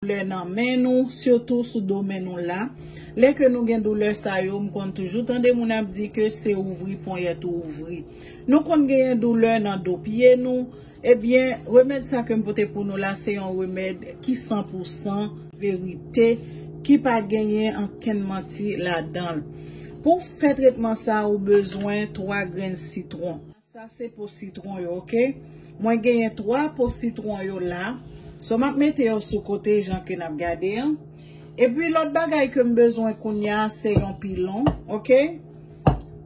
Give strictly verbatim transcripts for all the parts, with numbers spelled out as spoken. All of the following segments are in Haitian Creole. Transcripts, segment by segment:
Doulè nan men nou, sitou sou do men nou la. Lè ke nou gen doulè sa yo, m konn toujou tande moun ap di ke se ouvri ponyèt ou ouvri. Nou konn genyen doulè nan do pye nou. Ebyen, remèd sa ke m pote pou nou la, se yon remèd ki san pou san verite, ki pa genyen ankenn manti ladan l. Pou fè tretman sa, ou bezwen twa grenn sitwon. Sa se po sitwon yo, oke? Mwen genyen twa po sitwon yo la. So, m ap mete yo sou kote jan ke n ap gade an. Epi lòt bagay ke m bezwen kounye a, se yon pilon, oke?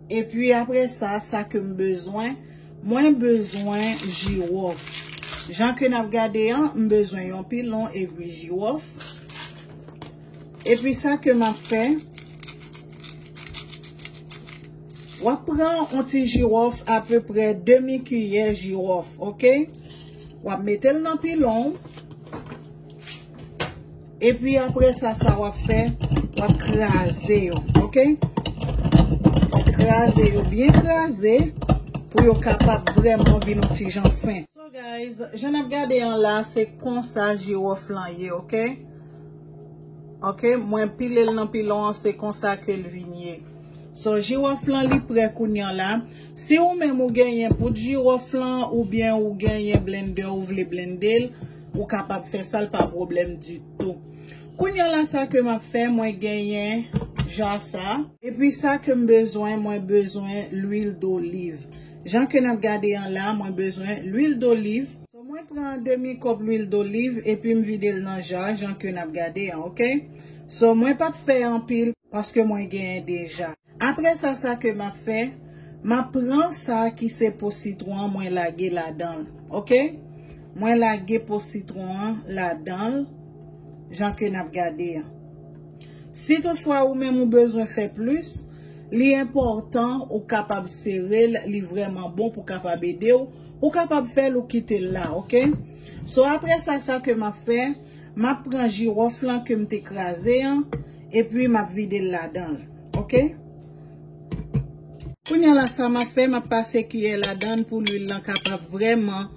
Epi apre sa, sa ke m bezwen, mwen bezwen jiwòf. Jan ke n ap gade an, m bezwen yon pilon epi jiwòf. Epi sa ke m ap fè, w ap pran yon ti jiwòf, apeprè demi kiyè jiwòf, oke? W ap mete l nan pilon w. Epi apre sa, sa w ap fè, w ap kraze yo, oke? Kraze yo, byen kraze, pou yo kapab vrèman vin yon ti jan fen. So guys, jan n ap gade an la, se konsa jiwòf lan ye, oke? Oke, mwen pile l nan pilon an, se konsa ke l vin ye. So, jiwòf lan li prè kounye a la. Si ou menm ou genyen poud jiwòf lan, oubyen ou genyen blendè, ou vle blende l, ou kapab fè sa, l pa pwoblèm ditou. Kounye a la, sa ke m ap fè, mwen genyen ja sa. Epi sa ke m bezwen, mwen bezwen lwil doliv. Jan ke n ap gade an la, mwen bezwen lwil doliv. So, mwen pran demi kòp lwil doliv epi m vide l nan ja, jan ke n ap gade an, oke? So, mwen p ap fè anpil paske mwen genyen deja. Apre sa, sa ke m ap fè, m ap pran sa ki se po sitwon an, mwen lage ladan l, oke? Mwen lage po sitwon an ladan l, jan ke n ap gade an. Si toutfwa ou menm ou bezwen fè plis, li enpòtan ou kapab sere l, li vrèman bon pou kapab ede w. Ou kapab fè l, ou kite l la, oke? So, apre sa, sa ke m ap fè, m ap pran jiwòf lan ke m te kraze an, epi m ap vide l ladan l, oke? Kounye a la, sa m ap fè, m ap pase kiyè ladan l pou lwil lan kapab vrèman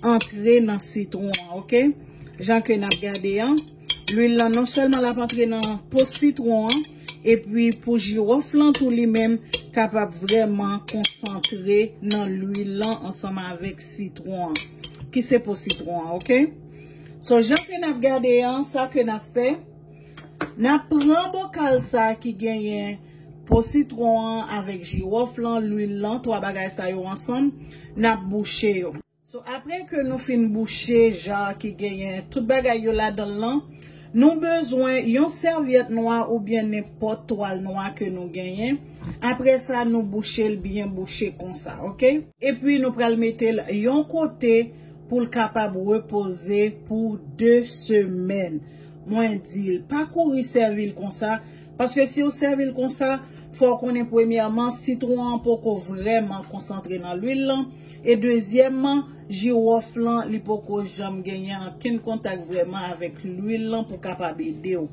antre nan sitwon an, oke? Jan ke n ap gade an, lwil lan non sèlman l ap antre nan po sitwon an, epi pou jiwòf lan tou li menm kapab vrèman konsantre nan lwil lan ansanm avèk sitwon an, ki se po sitwon an, oke? So, jan ke n ap gade an, sa ke n ap fè, n ap pran bokal sa ki genyen po sitwon an avèk jiwòf lan, lwil lan, twa bagay sa yo ansanm, n ap bouche yo. So, apre ke nou fin bouche ja ki genyen tout bagay yo ladan l lan, nou bezwen yon sèvyèt nwa oubyen nenpòt twal nwa ke nou genyen. Apre sa, nou bouche l byen bouche konsa, oke? Epi nou pral mete l yon kote pou l kapab repoze pou de semèn. Mwen di l, pa kouri sèvi l konsa, paske si w sèvi l konsa, fò w konnen premyèman, sitwon an poko vrèman konsantre nan lwil lan, e dezyèmman, jiwòf lan, li poko janm genyen ankenn kontak vrèman avèk lwil lan pou kapab ede w.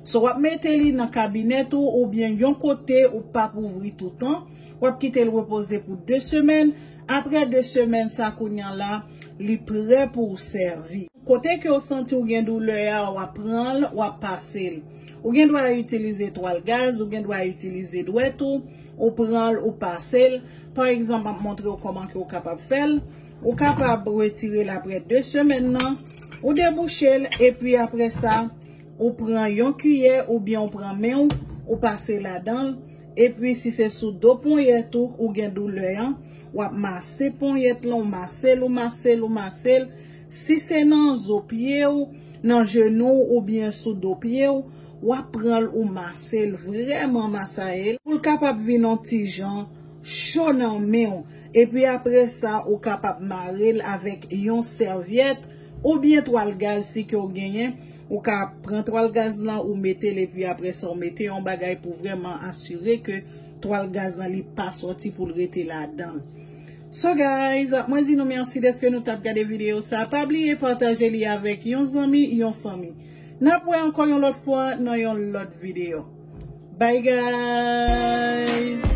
So, w ap mete li nan kabinèt ou oubyen yon kote ou p ap ouvri toutan. W ap kite l repoze pou de semèn. Apre de semèn sa, kounye a la, li prè pou w sèvi. Kote ke w santi w gen doulè a, w ap pran l, w ap pase l. Ou gen dwa itilize twal gaz, ou gen dwa itilize dwèt ou, ou pran l, ou pase l. Pa egzanp, m ap montre w kòman ke w kapab fè l. Ou kapab retire l apre de semèn nan, ou debouche l, epi apre sa, ou pran yon kiyè oubyen ou pran men w, ou pase ladan l, epi si se sou do ponyèt ou, ou gen doulè an, w ap mase ponyèt lan, ou mase l, ou mase l, ou mase l. Si se nan zo pye w, nan jenou w oubyen sou do pye w, w ap pran l, ou mase l, vrèman masaye l, pou l kapab vin yon ti jan cho nan men w. Epi apre sa, ou kapab mare l avèk yon sèvyèt oubyen twal gaz si ke w genyen. Ou ka pran twal gaz lan, ou mete l, epi apre sa, ou mete yon bagay pou vrèman asire ke twal gaz lan li pa sòti pou l rete ladan l. So guys, mwen di nou mèsi dèske nou t ap gade videyo sa. Pa bliye pataje li avèk yon zanmi, yon fanmi. N ap wè ankò yon lòt fwa nan yon lòt videyo. Bye guys!